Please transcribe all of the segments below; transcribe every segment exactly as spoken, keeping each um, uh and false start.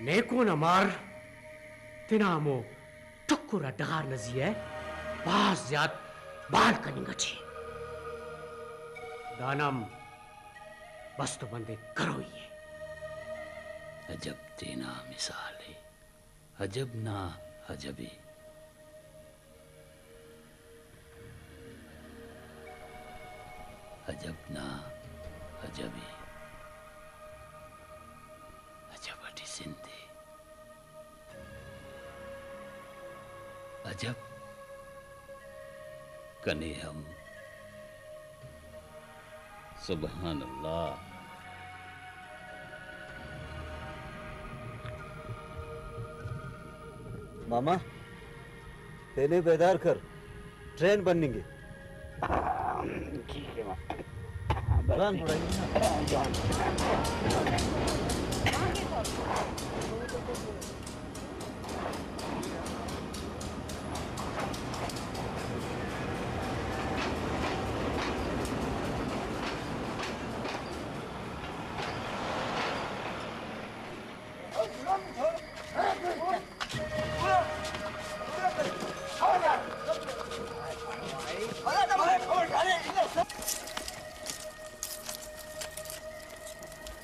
نیکو نا مار تینا ہمو ٹکر آ ڈغار نا زی ء بھاز زیات بال کننگ اٹی ء۔ دانا ہم بس تو بندغ کروئی ء۔ عجب تینا مثال ء، عجب نا عجب ء۔ عجب نا عجب ء، عجب اٹی زند ء، عجب کنے ہم۔ سبحان اللہ۔ ماما، تینے بیدار کر، ٹرین بننگ ء۔ جوان بڑائی نا۔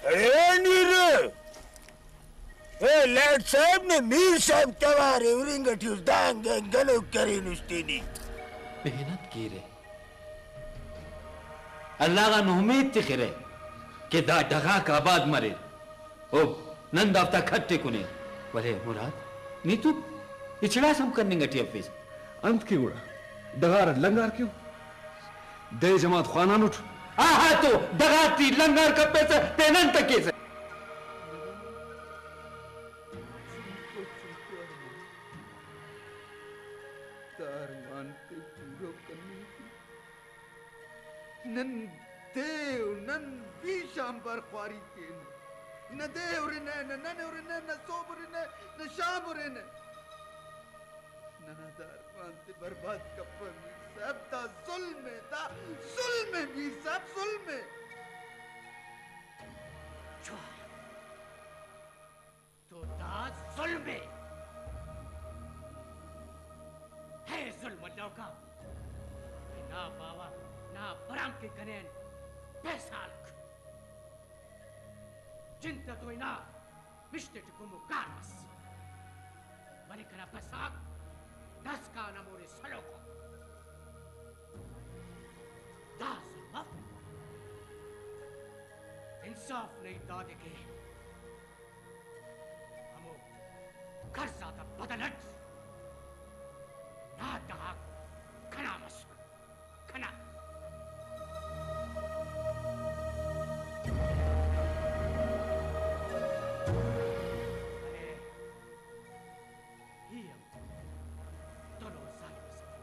اے نی رے، اے لائٹ صاحب نے میر صاحب توار ء، ہرنگ اٹی اس دانگ اینگ گنوک کرینس تینے۔ محنت کیرہ، اللہ غان اومیت تخرہ کہ دا ڈغاک آباد مریر۔ او نن دافتا کھٹ ء کنین، ولے مراد، نی تو ہچڑاس ہم کننگ اٹی افیس۔ انت کہ گڑا ڈغار اٹ لنگار کیو؟ دے جماعت خوانانٹ۔ آہا، تو ڈغار ٹی لنگار کپیسہ، تینا انت کیسہ؟ دا ارمان تے پورو کننگ نن دے و نن بیش آنبار خواری کینہ۔ نہ دے ہرنہ، نہ نن ہرنہ، نہ سہب ہرنہ، نہ شام ہرنہ۔ ننا دا ارمان تے برباد کپہ میر صاحب، دا ظلم ء، دا ظلم ء میر صاحب، ظلم ء۔ جوان۔ تو دا ظلم ء۔ ہے ظلم الوکا کہ نا باوہ نا برام کے کنین پیسہ ہلک۔ جند تا تو ہنا مشتے ٹی کمو کار مس، ولے کنا بساک داسکان ہموڑے سلوکو۔ دا ظلم اف۔ انصاف نئی دادے کہ ہمو قرض آتا بدل اٹ نا ڈغاک کنا مسر، کنا۔ ارے، ای ہم دنو ظالم ئسے اٹ۔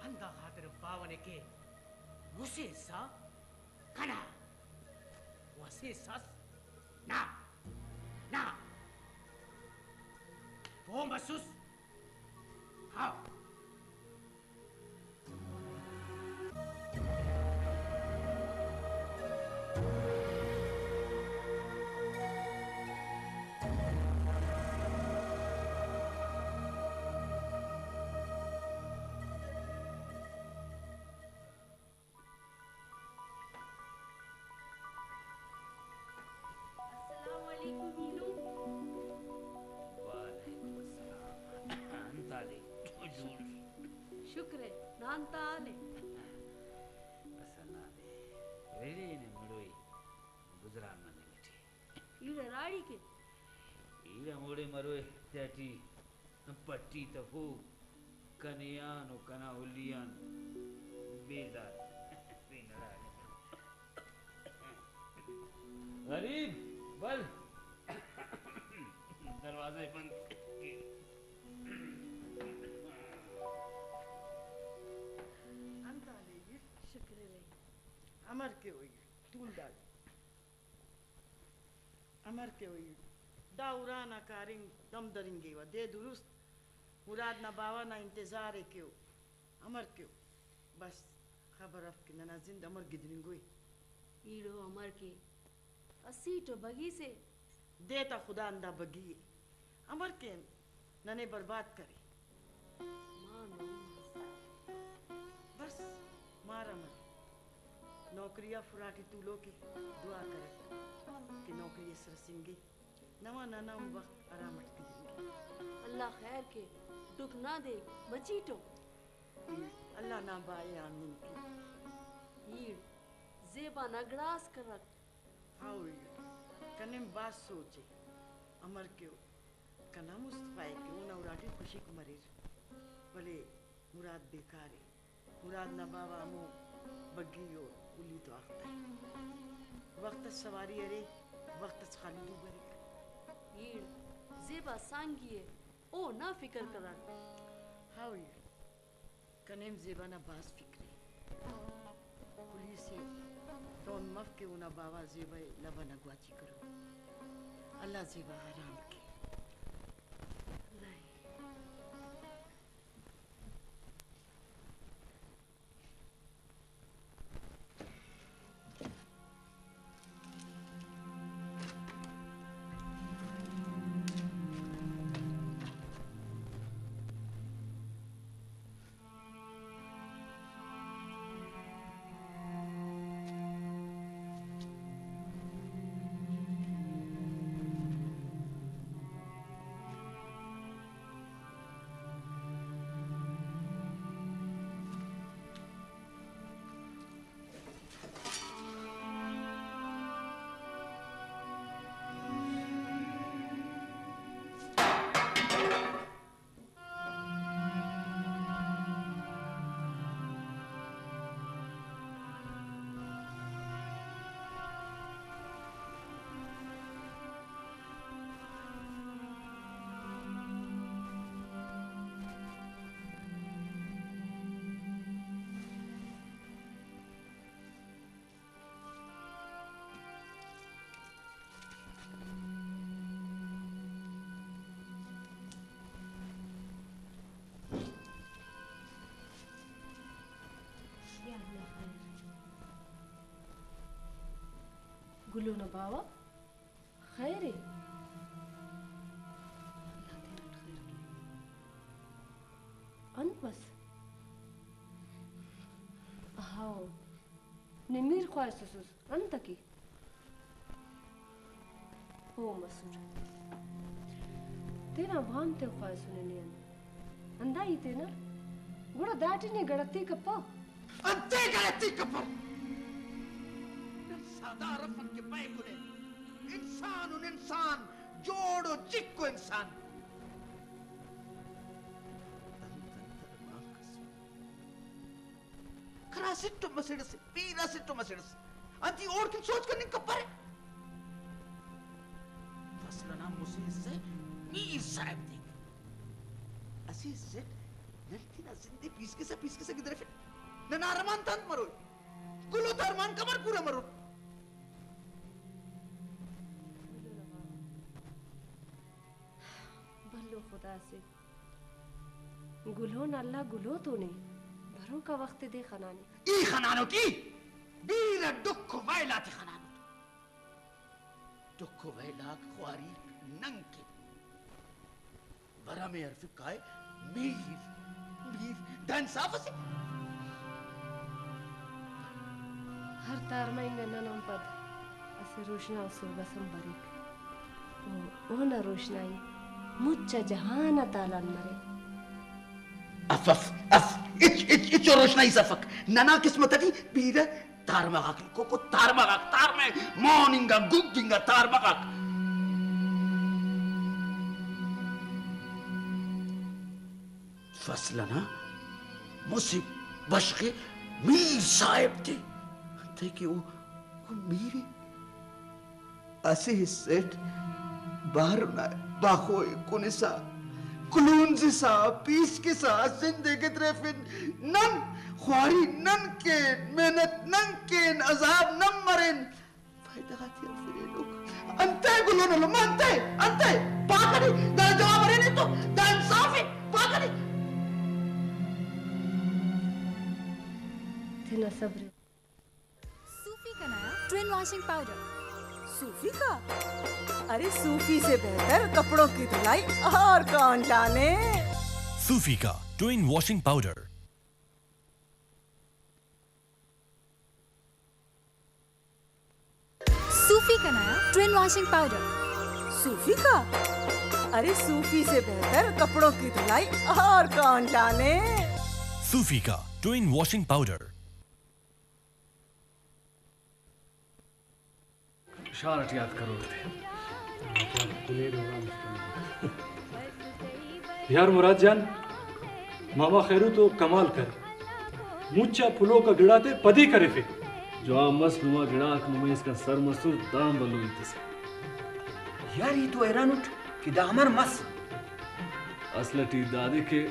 ہندا خاطر باوہ نے کہ مسہ حصہ کنا و اسہ حصہ اس نا، نا۔ پہہ مسس؟ ہاں۔ السلام علیکم ایلو۔ وعلیکم السلام۔ انت حال ء؟ جوڑ؟ شکر ء، نان تا حال ء؟ بس اللہ دے ریڑے نے مڑوئی گزران مننگ ٹی۔ ایڑ ہراڑی کے؟ ایڑ ہموڑے مروئے تیٹی۔ پٹی تفو، کنے آن و کنا ہلی آن بیزار۔ غریب، بل دروازہ ء بند کیر۔ انت حال ء؟ شکر الہی۔ امر کیوئی؟ تولدار۔ امر کیوئی؟ دا ارانا کاریم دم درنگیوہ۔ دے درست مراد نا باوہ نا انتظار ء کیو۔ امر کیو؟ بس خبر اف کہ ننا زند امر گدرینگوئی۔ ایڑو امر کے؟ اسیٹ و بگیسے دے تا خدا اندا بگی ءِ۔ امر کین ننے برباد کرے۔ بس مار امر۔ نوکری آ فراٹی تولوک ءِ، دعا کرک کہ نوکری اس رسینگے۔ نما ننا ہم وخت آرام اٹ گدرینگے۔ اللہ خیر کے، ڈکھ نا دے، مچیٹو۔ اللہ نا بائے آمین کے۔ ایڑ زیبا نا گڑاس کرک۔ ہاؤ ایڑ، کنے ہم بھاز سوچ ءِ۔ امر کہ او کنا مست پائک کہ اونا اراٹی خوشیک مریر، ولے مراد بیکار ءِ۔ مراد نا باوہ ہمو بگی و ہلی تو آختہ۔ وخت اس سواری ارے، وخت اس خالدو بریک۔ ایڑ زیبا سانگی ءِ، او نا فکر کرک۔ ہاؤ ایڑ، کنے ہم زیبا نا بھاز فکر ءِ۔ پولیس ءِ تون مف کہ اونا باوہ زیبا ءِ لبہ نا گواچی کرو۔ اللہ زیبا آرام کے۔ گلو نا باوہ خیر ءِ؟ اللہ تینا خیر کے۔ انت مس؟ ہاؤ۔ نے میر خواہسسس انت کہ؟ او مسر۔ تینا وام تے خواہسنے نے انت۔ ہندا ہیت ءِ نا۔ گڑا داٹی نے گڑتی کپہ۔ انتے گڑتی کپر؟ نن ساہدار افن کہ پائے کنے۔ انسان ان انسان، جوڑ و جکو انسان۔ انت انت ارمانک ئس۔ کنا اسٹ و مسڑ ئسے، بیرہ اسٹ و مسڑ ئسے۔ انت ای اوڑکن سوچ کننگ کپرے؟ فصل ئنا مسہ حصہ ءِ میر صاحب دیک۔ اسہ حصہ اٹ نن تینا زند ءِ پیسکسہ پیسکسہ گدریفن۔ ننا ارمان تا انت مروئے؟ گلو تا ارمان کمر پورہ مرور؟ بھلو خدا سے۔ گلو نا اللہ گلو تو نے، بروکا وخت دے خنانے۔ ای خنانٹ ای، بیرہ ڈکھ و ویل آتے خنانٹ۔ ڈکھ و ویل آک خواریک نن کن۔ ورم ءِ ہرفک کائے میر، میر، دا انصاف اسے؟ ہر تارمہ انگا نن آن پد اسہ روشنا سہب اس ہم بریک۔ و اونا روشنائی مچ آ جہان آ تالان مرے۔ اف، اف، اف، ہچ، ہچ، ہچو روشنائی اس افک۔ ننا قسمت اٹی بیرہ تارمہ غاک لکھوکو، تارمہ غاک، تارمہ مون انگا، گگ انگا تارمہ غاک۔ فصل ئنا مسہ بشخ ءِ میر صاحب تے۔ انتئے کہ او، او میر ءِ۔ اسہ حصہ ئٹ بارنا باخو ءِ کنسا، کلونزسا، پیسکسا، زند ءِ گدریفن۔ نن خواری نن کین، محنت نن کین، عذاب نن مرین۔ فائدہ غاتیان فریلوک۔ انتئے گلو نا لمہ، انتئے، انتئے؟ پا کنے، دا جواب ارے نے تو، دا انصاف ءِ، پا کنے۔ تینا صبر ءِ۔ صوفی کنایا ٹوین واشنگ پاؤڈر۔ صوفی کا؟ ارے صوفی سے بہتر کپڑوں کی دھلائی اور کون جانے؟ صوفی کا ٹو ان واشنگ پاؤڈر۔ صوفی کا نیا ٹو ان واشنگ پاؤڈر۔ صوفی کا؟ ارے صوفی سے بہتر کپڑوں کی دھلائی اور کون جانے؟ صوفی کا ٹو ان واشنگ پاؤڈر۔ شار اٹ یات کرور تے۔ یار مراد جان، ماما خیرو تو کمال کر، مچ آ پلوک آ گڑاتے پدی کرفے۔ جوان مس نما گڑاک، نمے اسکان سر مسر، دام بھلو ہیت اسے۔ یار ای تو حیران اٹ کہ دا امر مس؟ اصل ٹی دادے کہ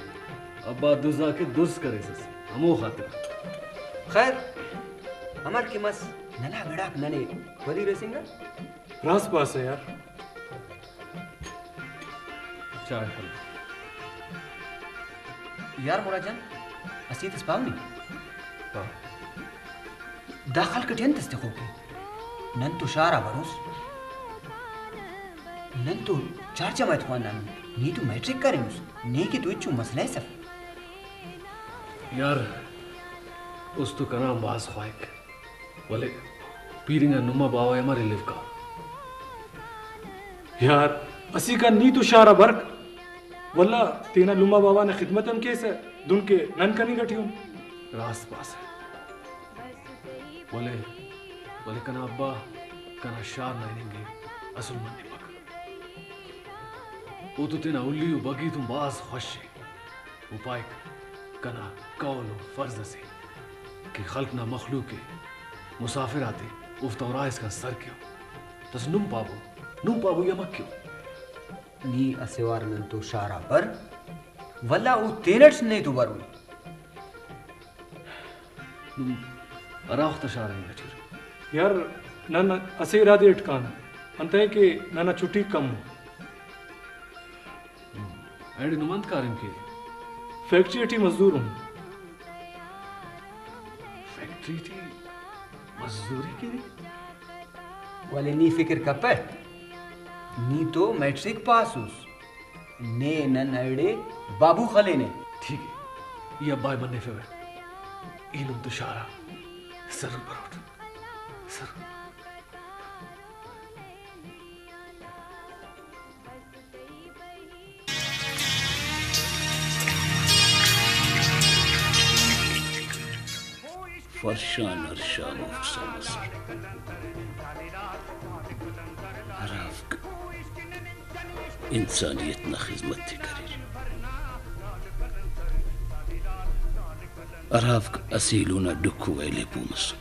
ابا دز آ کہ دز کریسس، ہمو خاطر۔ خیر، امر کہ مس، ننا گڑاک ننے پدی رسینگا۔ راست پاسہ یار۔ چائے خلک۔ یار مراد جان، اسہ ہیت اس پاو نی؟ پاو۔ دا خلق اٹی انت اس تخوک ءِ؟ نن تو شار آ بروس، نن تو چار جماعت خوانانن، نی تو میٹرک کریمس، نے کہ تو ہچو مسئلہ اس اف۔ یار، است تو کنا بھاز خواہک۔ ولے پیر انگا نما باوہ ءِ امر الیوکا؟ یار، اسیکان نی تو شار آ برک، ولدا تینا لمہ باوہ نا خدمت ہم کیسہ، دن کہ نن کننگ ٹی ان۔ راست پاسہ۔ ولے، ولے کنا ابا کنا شار نا ہننگ ءِ اسل منپک۔ او تو تینا ہلی و بگی تون بھاز خوش ءِ۔ او پائک، کنا قول و فرض اسے کہ خلق نا مخلوق ءِ، مسافر آتے اوفتا اراہ اسکان سر کیو۔ بس نم پابو، نم پابو یا مہ کیو۔ نی اسہ وار نن تو شار آ بر، ولدا او تینٹ نے تو بروئی۔ نم ہرا وخت آ شار آ ہننگ ٹی ارے؟ یار، نن اسہ ارادے اٹ کان، انتئے کہ ننا چھٹی کم ءِ۔ ایڑے نم انت کاریم کیرے؟ فیکٹری ٹی مزدور اُن۔ فیکٹری ٹی مزدوری کیرے؟ ولے نی فکر کپہ، نی تو میٹرک پاس اُس، نے نن ایڑے بابو خلینے۔ ٹھیک ءِ، ای ابا ءِ منفیوہ، ای نم تو شار آ ضرور بروٹ، ضرور۔ فرش آن ہر شام اوفک سر مسر۔ ہرافک انسانیت نا خذمت ءِ کریر۔ ہرافک اسہ ایلو نا ڈکھ و ویل ءِ پہہ مسر۔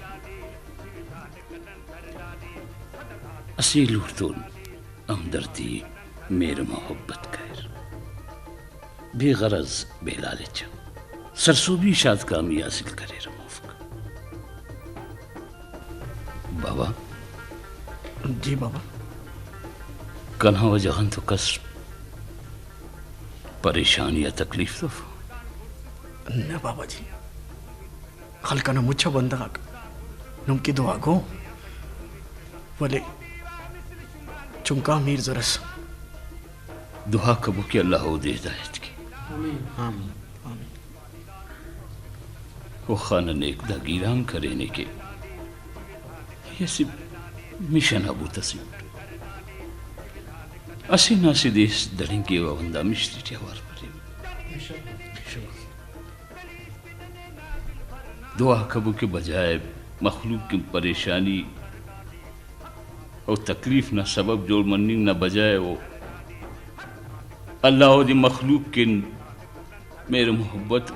اسہ ایلو تون ہمدردی، مہر محبت کریر۔ بے غرض، بے لالچ سرسہبی شادکامی حاصل کریر ہموفک۔ بابا۔ جی بابا۔ کنا وجہ غان تو کس پریشان یا تکلیف تو اف؟ نہ بابا جی۔ خلق ئنا مچ آ بندغ آک نم کہ دعا گو، ولے چنکا میر زرس۔ دعا کبو کہ اللہ اودے ہدایت کے۔ آمین۔ آمین۔ آمین۔ او خان نیک دا گیرام کرینے کہ ای اسہ مشن آ بوت اسے اٹ۔ اسہ نہ اسہ دے اس دڑنگ کیوہ، وندا مش تیٹی اوار مریوہ۔ دعا کبو کہ بجائے مخلوق کن پریشانی و تکلیف نا سبب جوڑ مننگ نا بجائے او اللہ اودے مخلوق کن مہر و محبت،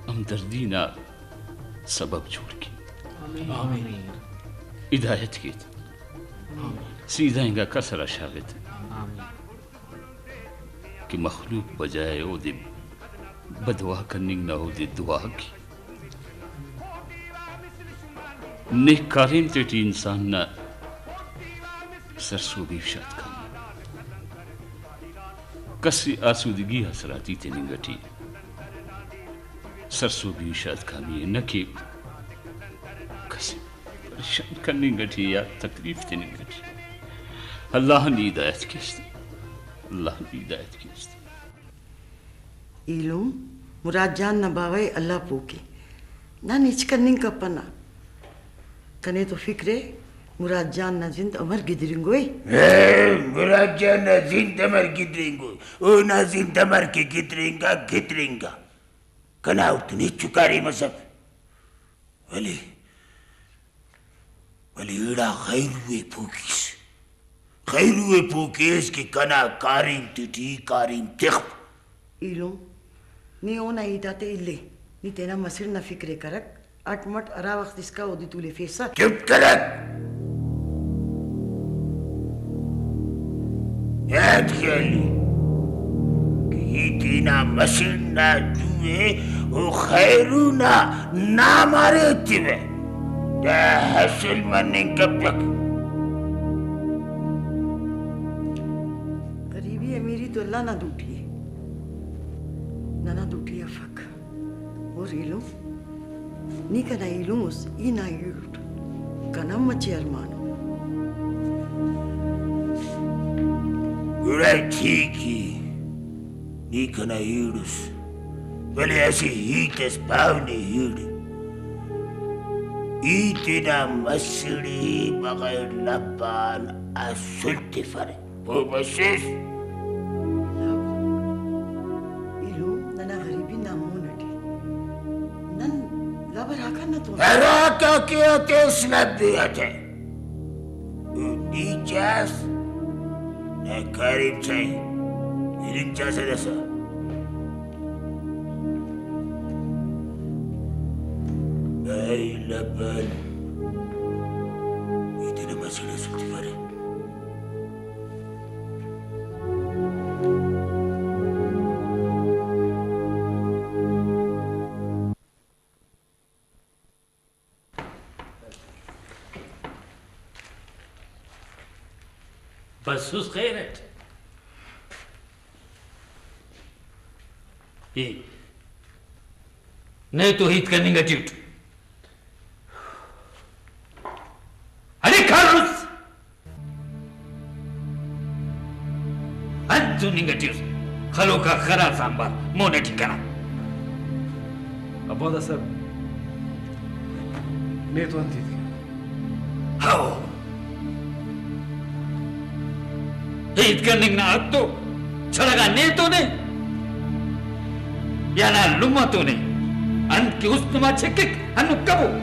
ہمدردی نا سبب جوڑ کے۔ آمین۔ ہدایت کیت۔ آمین۔ سیدھا انگا کسر آ شاغت۔ آمین۔ کہ مخلوق بجائے اودے بددعا کننگ نا، اودے دعا کے۔ نیک کاریم تیٹی انسان نا سرسہبی و شادکامی، کس آسودگی آسراتی تننگ ٹی سرسہبی و شادکامی ءِ نہ کے، کس پریشان کننگ ٹی یا تکلیف تننگ ٹی۔ اللہ نی ہدایت کیس۔ اللہ نی ہدایت کیس۔ ایلم مراد جان نا باوہ ءِ، اللہ پوک ءِ۔ نن ہچ کننگ کپنہ۔ کنے تو فکر ءِ، مراد جان نا زند امر گدرینگو ءِ۔ اے، مراد جان نا زند امر گدرینگو ءِ؟ اونا زند امر کہ گدرینگا، گدرینگا۔ کنا اوڑتون ہچو کاریم اس اف۔ ولے، ولے ایڑا خیرو ءِ پوکیس۔ خیرو ءِ پوکیس کہ کنا کاریم تیٹی کاریم تخپ۔ ایلم، نی اونا ہیت آتے الے، نی تینا مسڑ نا فکر ءِ کرک، اٹ مٹ ہرا وخت اسکا اودے تولفیسہ۔ چپ کرک۔ یات خیالی کہ ای تینا مسڑ نا دو ءِ، او خیرو نا نام ارے تیوہ۔ دا حاصل مننگ کپک۔ غریبی امیری تو اللہ نا دوٹی ءِ، ننا دوٹی افک۔ اور ایلم، نی کنا ایلم اس، ای نا ایڑ اٹ کنا مچے ارمان ءِ۔ گڑا ٹھیک ءِ، نی کنا ایڑ اس، ولے اسہ ہیت اس پاو نے ایڑ۔ ای تینا مسڑ ءِ بغیر لبان اسل تفرہ۔ پہہ بسس؟ ایلم، ننا غریبی نا مون اٹی نن لبر آکان نتون۔ ہراکا کہ اتیس لبے اتہ۔ او نی چاس؟ نا کاریم چائے۔ ہننگ چاسہ داسہ۔ بھائی لبن، ای تینا مسڑ اسل تفرہ۔ بسوس خیر اٹ۔ ای، نے تو ہیت کننگ اٹی اٹ۔ اڑے کاروس! انت ہننگ اٹی اس؟ خلوکا خرا سانبار مون اٹی کنا۔ ابا داسہ نے تو انت ہیت کینہ؟ ہو۔ ہیت کننگ نا حق تو چھڑگا نے تو نے؟ یا نا لمہ تو نے؟ انت کہ است نما چھکک ہنو کبو۔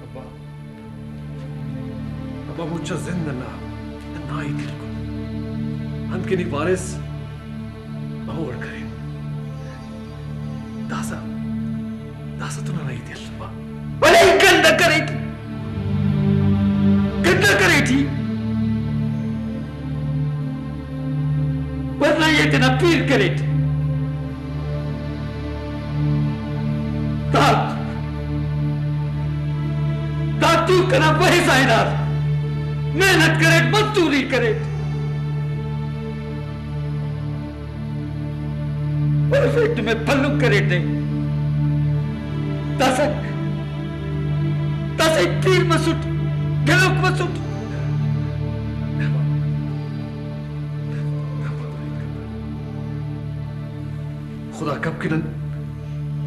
ابا، ابا، مچا زند انا، ننا ہیت الکل۔ انت کہ نی پاریس، ہمو وڑ کرین۔ داسہ، داسہ تو ننا ہیت البا۔ بلے ای گندہ کریٹ، گندہ کریٹ ای۔ ورنہ ای تینا پیر کریٹ۔ دا، دا تو کنا بحث آ ہنار۔ محنت کریٹ، مزدوری کریٹ۔ پرفیکٹ میں بھلن کریٹ نے۔ داسہ، داسہ پیر مسٹ، گلوک مسٹ۔ خدا کپ کہ نن،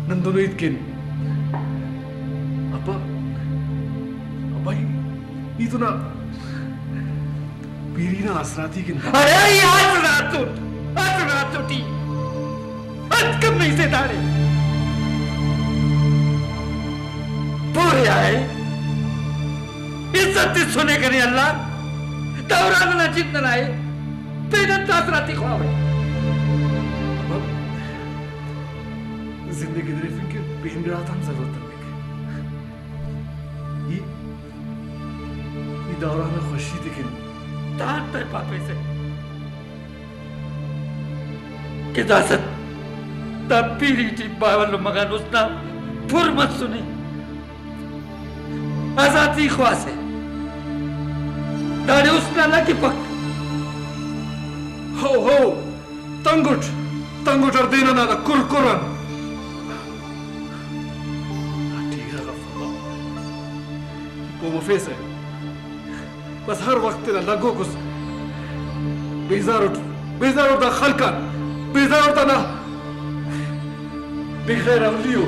نن دنو ہیت کین۔ ابا، ابا، ای، ای تو نا پیری نا آسراتی کن۔ ارے، ای آسراتٹ، آسراتٹ ای۔ انت کمی سے داڑے۔ پورے آئے۔ عزت تسنے کنے اللہ۔ دوران نا جند ننا اے۔ پین انت آسراتی خواوے۔ زند ءِ گدریفنگ کہ پین گڑاتا ہم ضرورت تمک۔ ای، ای دوران ءِ خوشی تے کن دانگ تہ پاپیسہ کہ داسہ دا پیری ٹی باوہ لمہ غان حسنا پر مسنے۔ آزاتی خواہسہ، داڑے حسنا لگپک۔ ہو، ہو، تنگٹ، تنگٹ ہڑدے ننا دا کر کر آن۔ نا ٹیرہ غا فبا۔ مفیسہ۔ بس ہر وخت تینا لگوک اس۔ بیزار اٹ، بیزار اٹ دا خلق آن، بیزار اٹ دا نا بے خیر اولی و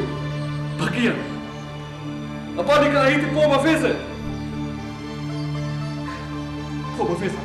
بھگی آن۔ اپا نی کنا ہیت ءِ پہہ مفیسہ۔ پہہ مفیسہ۔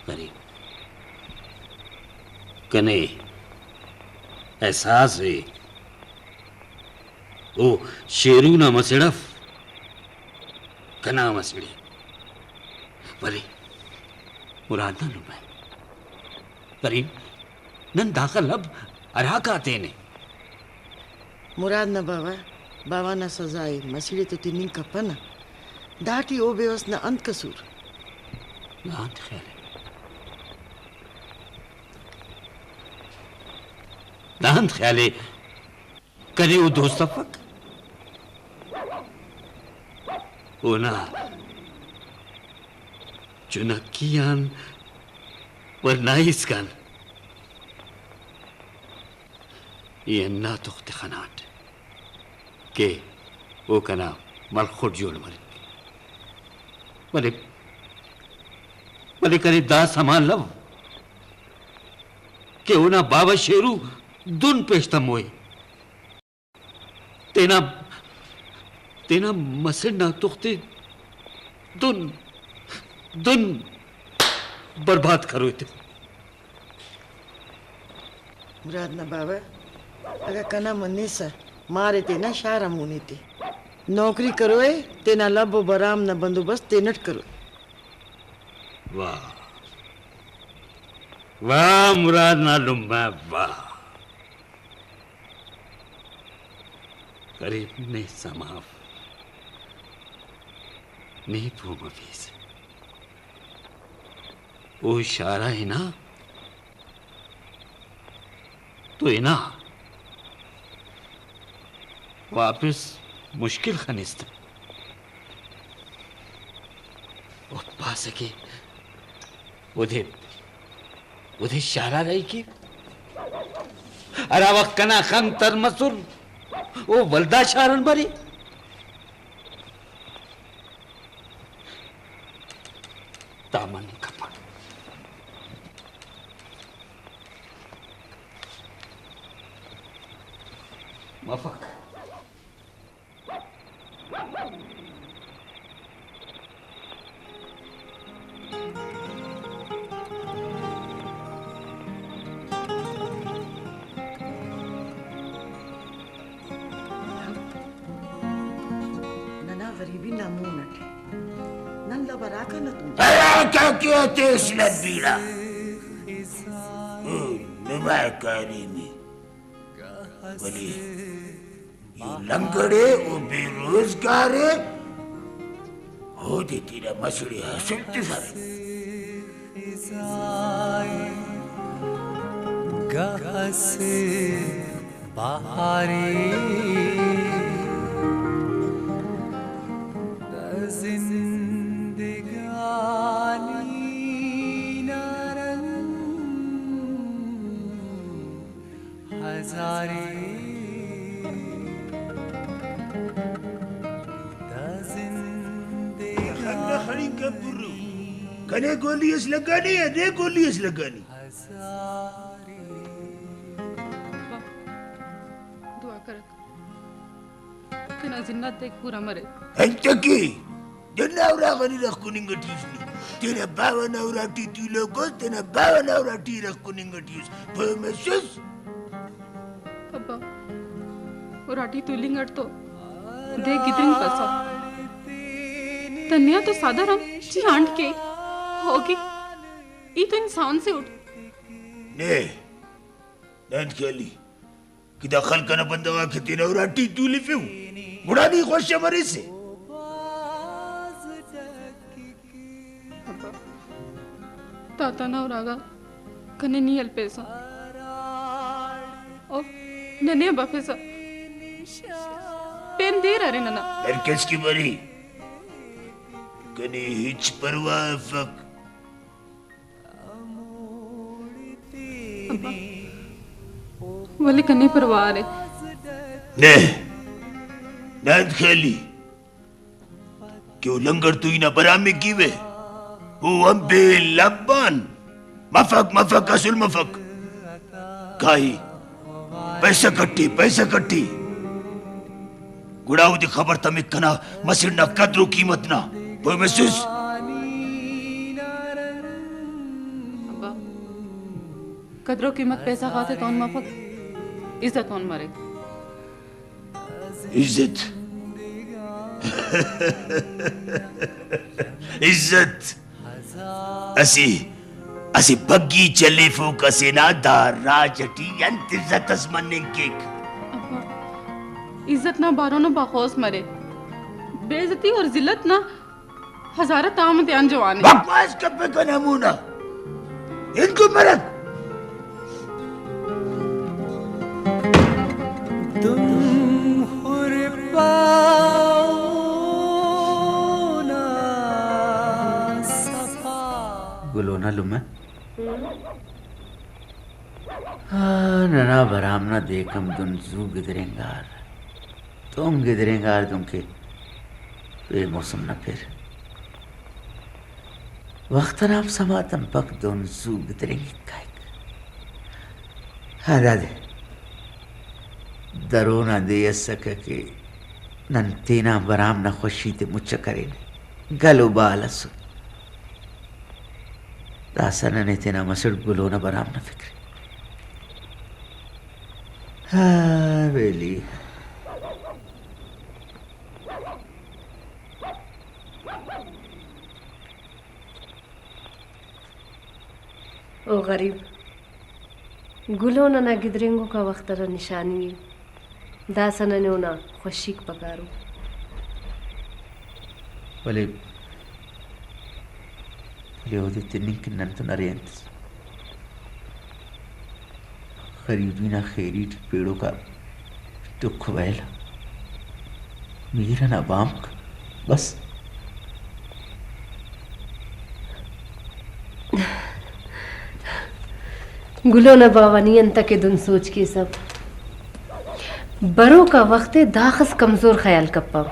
غریب، کنے احساس ءِ او شیرو نا مسڑ اف، کنا مسڑ ءِ۔ ولے مراد نا لمہ غریب، نن داخہ لب ہراکا تینے؟ مراد نا باوہ، باوہ نا سزا ءِ مسیڑ ءِ تو تننگ کپنہ۔ داٹی او بے وس نا انت قصور؟ دا انت خیال ءِ؟ دا انت خیال ءِ؟ کنے او دوست افک؟ اونا چنکی آن ورنایسکان ای ہندا تخت خناٹ کہ او کنا ملخ اٹ جوڑ مریک۔ ولے، ولے کنے دا سما لو کہ اونا باوہ شیرو دن پیش تموئے۔ تینا، تینا مسڑ نا تخت ءِ دن، دن برباد کروئے تے۔ مراد نا باوہ، اگہ کنا منیسہ، مار ءِ تینا شار آ مونی تے۔ نوکری کروئے، تینا لب و برام نا بندوبست تینٹ کروئے۔ واہ، واہ مراد نا لمہ، واہ۔ غریب نے سما اف، نے پہہ مفیس۔ او اشارہ ہنا تو ہنا واپس مشکل خنست۔ او پاسہ کہ اودے، اودے شارہ رہی کے۔ ہرا وخت کنا خن تر مسر، او ولدا شارن برے۔ دا مننگ کپک۔ مفک۔ ننا غریبی نا مون اٹ نن لبراکان اتون۔ ہراکا کہ ہتیس لبیرہ۔ او نما کاریمے۔ ولے ای لنگڑے و بے روزگارے، اودے تینا مسڑے ہسل تسرے۔ گہ اسہ بہارے دا زندگانی نا رنگ ہزارے۔ کنے گولی اس لگانی یا نے گولی اس لگانی؟ دعا کرک۔ تینا زندہ تیک پورا مرے۔ انتکہ؟ تینا اراغانی رخ کننگ ٹی اس نی۔ تینا باوہ نا اراٹی تولوک اس، تینا باوہ نا اراٹی رخ کننگ ٹی اس۔ پہہ مسس؟ ابا، اراٹی تولنگ اٹ تو دے گدرنگ پسہ۔ تنیا تو صدر ہم چی آنٹ کے ہوگی۔ ای تو انسان سے اٹھ۔ نے، نن خیالی کہ دا خلق ئنا بندغ آک تینا اراٹی تولفیو، گڑا نی خوش مریسے۔ ابا، تاتا نا اراغا کنے نی ہلپیسہ، او ننے بفیسہ، پین دیر ارے ننا۔ ہر کس کہ بری، کنے ہچ پرواہ افک۔ ابا، ولے کنے پرواہ ارے۔ نے، نن خیالی کہ او لنگر تو ای نا برام ءِ کیوہ، او ہم بے لبان۔ مفک، مفک، اسل مفک۔ کائے، پیسہ کٹی، پیسہ کٹی۔ گڑا اودے خبر تمک کنا مسڑ نا قدر و قیمت نا۔ پہہ مسس؟ ابا، قدر و قیمت پیسہ غاتتون مفک، عزت تون مریک۔ عزت۔ عزت۔ اسہ، اسہ پگی چلیفوک ئسے نا دا راج ئٹی انت عزت ئس مننگ کیک؟ ابا، عزت نا بارو نا بخوس مرے۔ بے عزتی اور ذلت نا ہزارہ تام تیان جوان ءِ۔ بکواس کپے کنا مونا۔ ہندکو مرک۔ دم خرپا اونا صفا۔ گلو نا لمہ۔ آ، ننا برام نا دیک ہم دن زو گدرینگار۔ دن گدرینگار دنکہ بے موسم نا پھر۔ وخت انا ہم سما تمپک دن زو گدرینگک کائک۔ ہاں دادے، درو نا دے اسکہ کہ نن تینا برام نا خوشی تے مچ ءِ کرینہ۔ گل و بال ئسر۔ داسہ ننے تینا مسڑ گلو نا برام نا فکر ءِ۔ ہا ویلی۔ او غریب، گلو ننا گدرینگوکا وخت ئنا نشانی ءِ۔ داسہ ننے اونا خوشیک پکارو۔ ولے، ولے اودے تننگ کن نن تون ارے انت ئس؟ غریبی نا خیری ٹی پیڑوکا ٹک ویل، میر ئنا بامک، بس۔ گلو نا باوہ، نی انتکہ دن سوچ کیسہ؟ بروکا وخت ءِ داخس کمزور خیال کپہ۔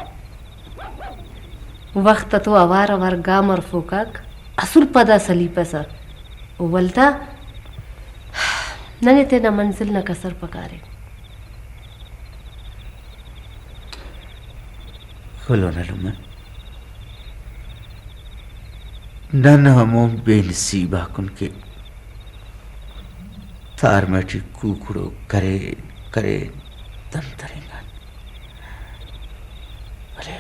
وخت اتو اوار اوار گام ہرفوکاک اسل پدا سلیپسہ، ولدا ننے تینا منزل نا کسر پکارے۔ گلو نا لمہ، نن ہمو بے نصیب آکن کہ تارمہ ٹی کوکڑو کرین کرین دم ترینگان۔ ولے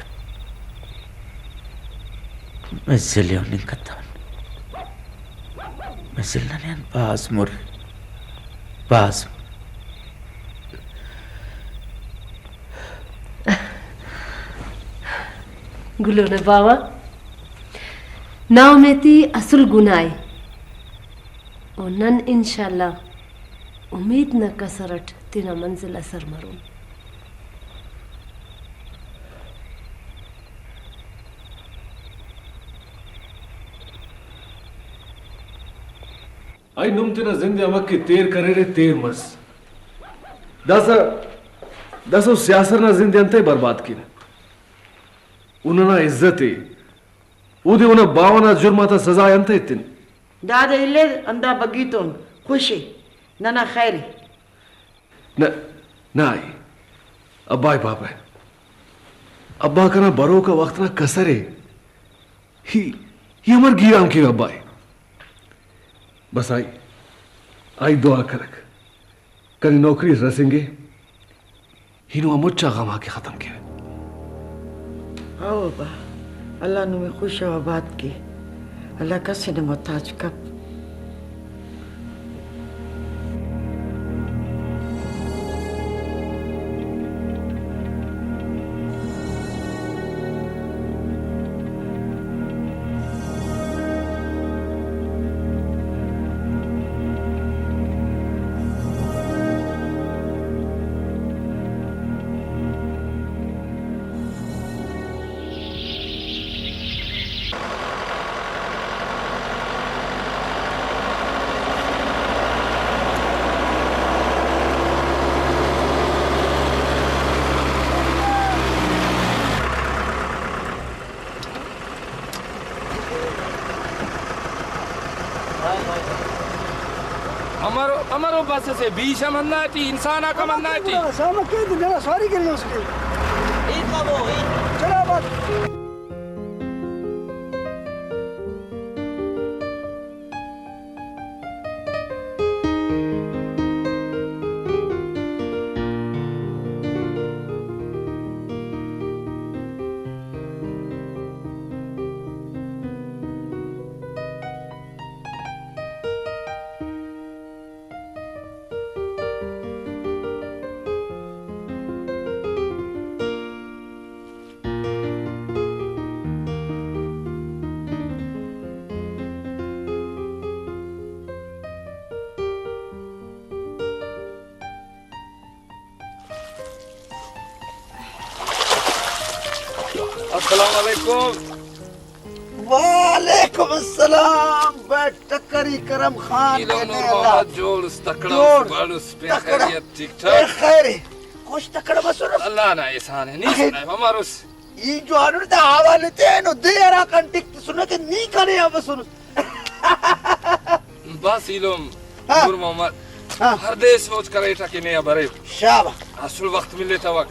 مزل ءِ ہننگ کتون۔ مزل ننے آن بھاز مر، بھاز مر۔ گلو نا باوہ، ناامیتی اسل گناہ ءِ، و نن انشاءاللہ امید نا کسر اٹ تینا منزل آ سر مرون۔ ای نم تینا زند ءِ امر کہ تیر کریرے، تیر مس۔ داسہ، داسہ او سیاسر نا زند ءِ انتئے برباد کینہ؟ او ننا عزت ءِ، اودے اونا باوہ نا جرم آتا سزا ءِ انتئے ایتن؟ دادے الر ہندا بگی تون خوش ءِ، ننا خیر ءِ۔ نہ، نہ آئی۔ ابا ءِ پاپہ۔ ابا کنا بروکا وخت نا کسر ءِ۔ ای، ای امر گیرام کیوہ ابا ءِ؟ بس آئی، آئی دعا کرک۔ کنے نوکری اس رسینگے، ای نما مچ آ غم آک ختم کیوہ۔ ہاو ابا، اللہ نمے خوش و آباد کے، اللہ کس ءِ نا محتاج کپ۔ امرو، امرو بس اسے بیش ہم ہندا ٹی، انسان آک ہم ہندا ٹی۔ شام کے تو جنا سواری کرنے اس کے۔ چلا بات۔ السلام علیکم۔ وعلیکم السلام۔ بیٹھ ٹکری کرم خان۔ ایلم کنے نور اللہ۔ محمد جوڑ اس، تکڑا جوڑ اس، بڑ اس، پین تکڑا۔ خیریت، ٹھیک ٹھاک؟ پین خیر۔ خوش تکڑا بسر۔ اللہ نا احسان ہے، نی آخر سنائے، ہمار اس۔ ای جوانو دا حوالے تے اینو دے ہراکان ٹک تسنہ کہ نی کنے آ بسنس۔ بس ایلم، ہاں۔ نور محمد، ہاں۔ ہر دے سوچ کریٹہ کہ نے آ برے۔ شاباش۔ اسل وخت ملیٹوک۔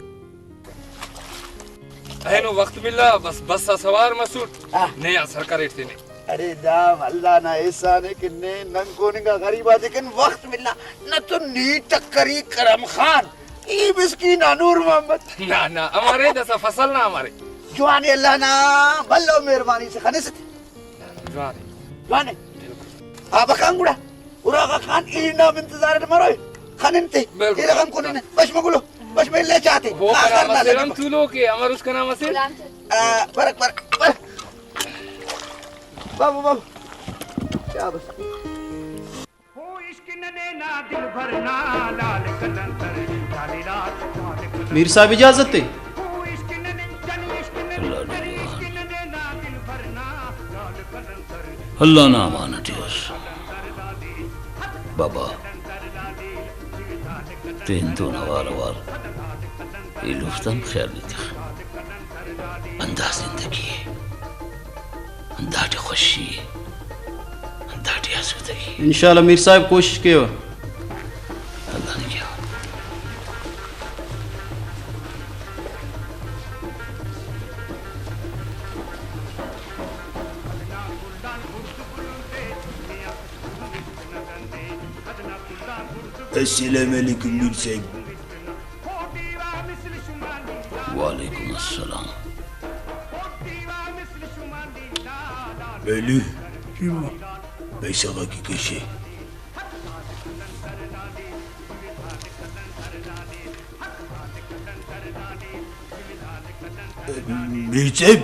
اینو وخت ملا، بس بس آ سوار مسٹ، ہاں۔ نے آ سر کریٹ تینے۔ ارے دا اللہ نا احسان ءِ کہ نے نن کوننگا غریب آتے کن وخت ملا، نہ تو نی ٹکری کرم خان، ای مسکین آ نور محمد۔ نہ، نہ، امرے داسہ فصل نا امرے۔ جوان ءِ، اللہ نا بھلو مہربانی سے خنسہ تے۔ جوان ءِ۔ جوان ءِ۔ بالکل۔ آ بکان گڑا۔ اراغا خان ای نام انتظار اٹ مروئے۔ خنن تے۔ بالکل۔ ای رقم کنن۔ بش مگلو۔ بش ملے چاتے۔ ہو، آ کنا خر نالے مسرم بابا۔ تولو کے امر اس کنا مسر۔ آ، برک، برک، برک۔ بابو، بابو۔ شاباش۔ میر صاحب اجازت ءِ؟ اللہ نا امان اٹی اس۔ بابا، تین تون اوار اوار ایلوفتا ہم خیال ءِ تخ۔ اندا زندگی ءِ، اندا ٹی خوشی ءِ، اندا ٹی آسودگی ءِ۔ انشاءاللہ میر صاحب کوشش کیوہ۔ اللہ نے کیوہ۔ السلام علیکم میر صاحب۔ وعلیکم السلام۔ ایلو، پیسہ غاکی کشے۔ میر صاحب،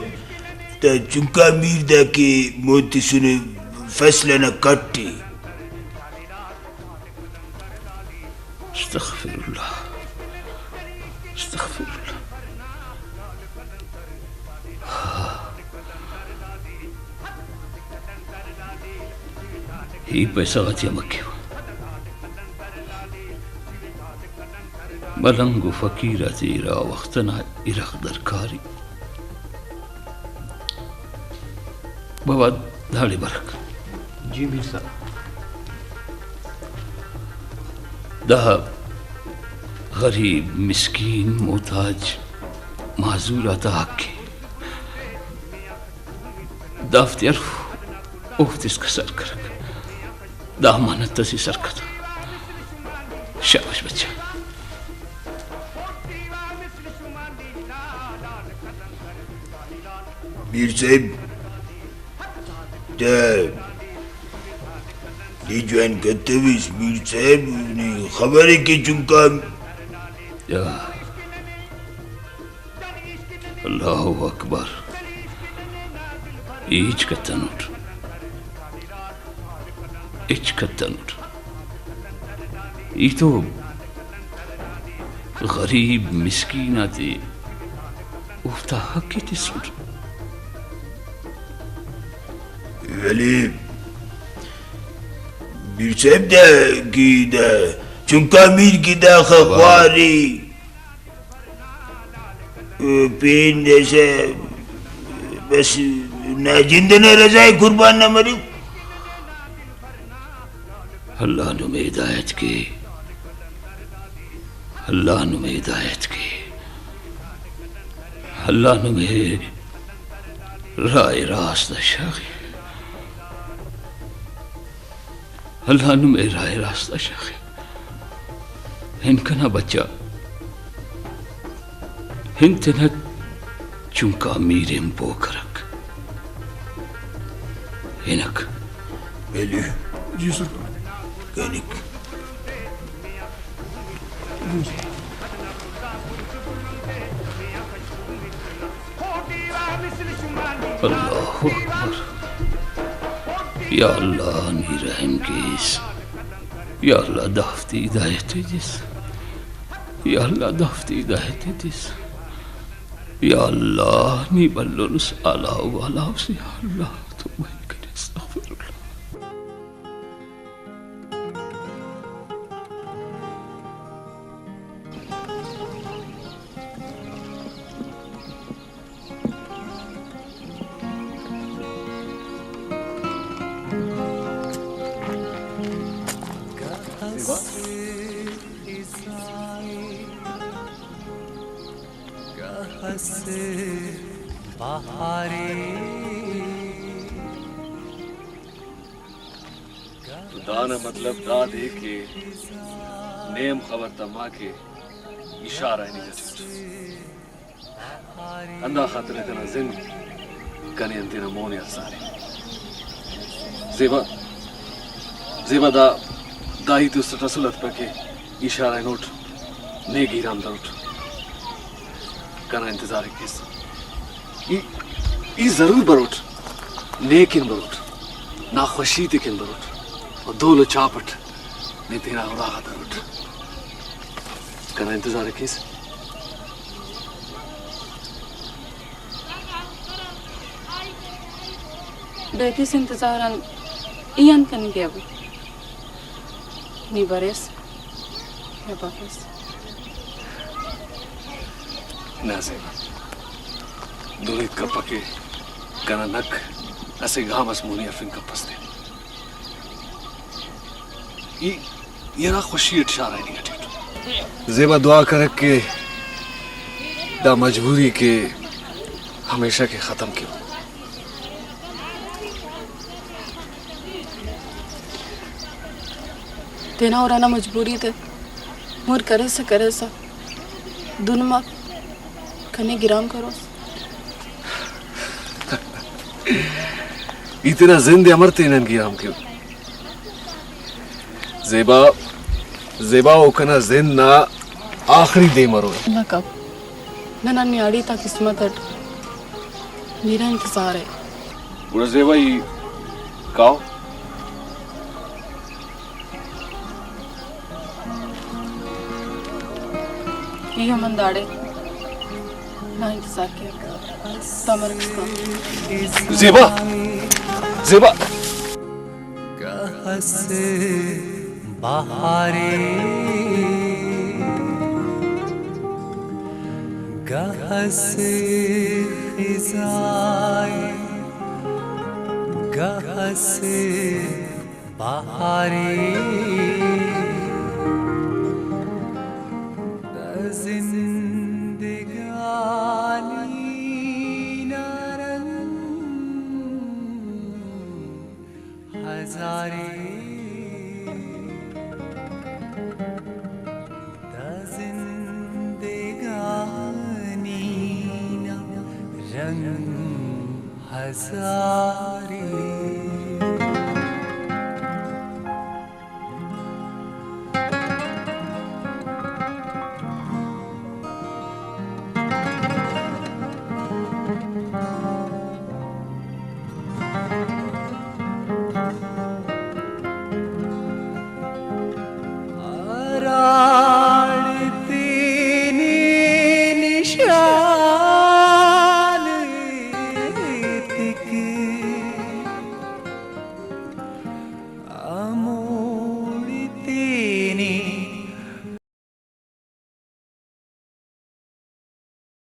دا چنکا میر دا کہ مون تسنے فیصلہ نا کٹ ءِ۔ استغفر اللہ، استغفر اللہ۔ ہی پیسہ غاتیا مکیوہ۔ ملنگ و فقیر آتے ارا وخت ئنا ارغ درکاری۔ بابا، داڑے برک۔ جی میر صاحب۔ دا غریب، مسکین، محتاج، معذور آتا حق ءِ۔ دافتے ہرف اوفتے اسکا سر کرک۔ دا امانت اسے سر کتو۔ شاباش بچہ۔ میر صاحب، تہ نی جوان کتویس میر صاحب، نی خبر ءِ کہ چنکا۔ یا اللہ اکبر۔ ای ہچ کتنٹ، ہچ کتنٹ۔ ای تو غریب مسکین آتے اوفتا حق ءِ تسٹ۔ ولے میر صاحب، دا کہ دا چنکا میر کہ داخہ خواری، پین دسہ بس نا جند ئنا رضا ءِ قربان نا مریک۔ اللہ نمے ہدایت کے، اللہ نمے ہدایت کے، اللہ نمے راہ راست آ شاغے۔ اللہ نمے راہ راست آ شاغے۔ ہن کنا بچہ، ہن تینا چنکا میر ہم پہہ کرک۔ ہنک۔ ویلی۔ جی سر۔ کنک۔ اللہ اکبر۔ یا اللہ، نی رحم کیس۔ یا اللہ، دافتے ہدایت ءِ تس۔ یا اللہ، دافتے ہدایت ءِ تس۔ یا اللہ، نی بھلن اس، اعلیٰ و بالا اس۔ یا اللہ، توبہ ءِ کرے، استغفر اللہ۔ تو دانا مطلب دادے کہ نیم خبر تما کہ اشارہ ءِ نی اٹ۔ ہندا خاطر کنا زند کنے انتینا مون ءِ ہلسارے۔ زیبا، زیبا، دا، دا ہیت است اٹ اسل ہرفپہ کہ ای شار اینوٹ، نے گیرام دروٹ، کنا انتظار ءِ کیس۔ ای، ای ضرور بروٹ، نے کن بروٹ، نا خوشی تے کن بروٹ، و دول و چاپ اٹ نے تینا اراغا دروٹ۔ کنا انتظار ءِ کیس۔ بیدس انتظار آن ای انت کننگ کیوہ؟ نی بریس یا بفیس؟ نہ زیبا، دن ہیت کپہ کہ کنا نک اسہ گام اس مونی ہرفنگ کپس تے۔ ای، ای ہرا خوشی اٹ شار آئیننگ اٹیٹ۔ زیبا دعا کرک کہ دا مجبوری کہ ہمیشہ کہ ختم کیو۔ تینا اور انا مجبوری تے مر کریسہ کریسہ دن مف۔ کنے گرام کروس۔ ای تینا زند ءِ امر تے نن گرام کیو؟ زیبا، زیبا او کنا زند نا آخری دے مرو۔ اللہ کپ، ننا نیاڑی تا قسمت اٹ میرا انتظار ہے۔ گڑا زیبا ای کاو۔ ای ہم ہنداڑے نا انتظار کیک۔ تمر کسکا۔ زیبا! زیبا! گہ اسہ بہارے، گہ اسہ خزائے۔ گہ اس بہارے، دا زندگانی نا رنگ ہزارے۔ دا زندگانی نا رنگ ہزارے۔